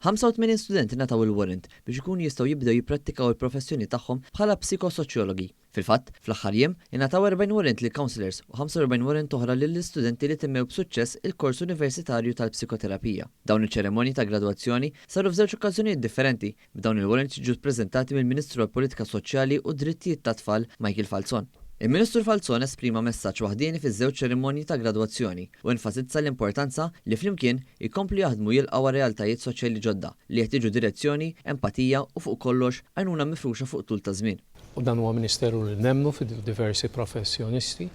85 student ingħataw il-warrant biex ikunu jistgħu jibdew jipprattikaw il-professjoni tagħhom bħala psikosoċjologi. Fil-fatt, fl-aħħar jiem, ingħataw 40 warrant lil counselors u 45 warrant oħra lill-istudenti li temmew b'suċċess il-kors universitarju tal-psikoterapija. Dawn iċ-ċerimonji ta' gradwazzjoni saru f'żewġ okkażjonijiet differenti, b'dawn il-warrants jiġu ppreżentati mill-Ministru għall-Politika Soċjali u Drittijiet tat-Tfal, Michael Falzon. Il-Ministru Falzon esprima messaġġ waħdieni fiż-żewġ ċerimonji ta' gradwazzjoni u enfasizza l-importanza li flimkien ikomplu jaħdmu jilqgħu għar-realtajiet soċjali ġodda li jeħtieġu direzzjoni, empatija u fuq kollox għajnuna mifruxa fuq tul ta' żmien. U dan huwa ministeru li nemmnu fi diversi professjonisti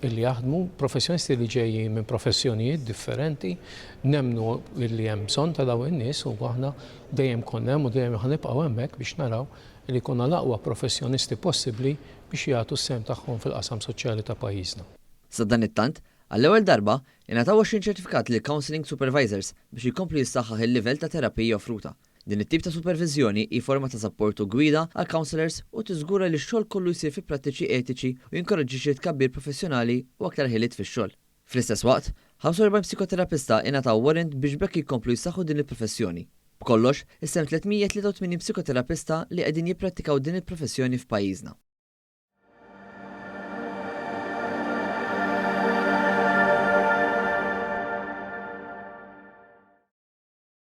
illi jaħdmu, professjonisti li ġejjin minn professjonijiet differenti, nemmnu illi hemm bżonn ta' dawn in-nies u aħna dejjem konna hemm u dejjem ħa nibqgħu hemmhekk biex naraw li jkollna l-aqwa professjonisti possibbli biex jagħtu s-sehem tagħhom fil-qasam soċjali ta' pajjiżna. Sadanittant, għall-ewwel darba, ingħataw 20 ċertifikat lil counselling supervisors biex jkomplu jissaħħaħ il-livell ta' terapija offruta. Din it-tip ta' superviżjoni hi forma ta' sapport u gwida għal counselors u tiżgura li x-xogħol kollu jsir fi prattiċi etiċi u jinkoraġġixxi tkabbir professjonali u aktar ħiliet fix-xogħol. Fl-istess waqt, 45 psikoterapista ingħataw warrant biex b'hekk jkomplu jsaħħu din il-professjoni. B'kollox, issa hemm 383 psikoterapista li qegħdin jipprattikaw din il-professjoni f'pajjiżna.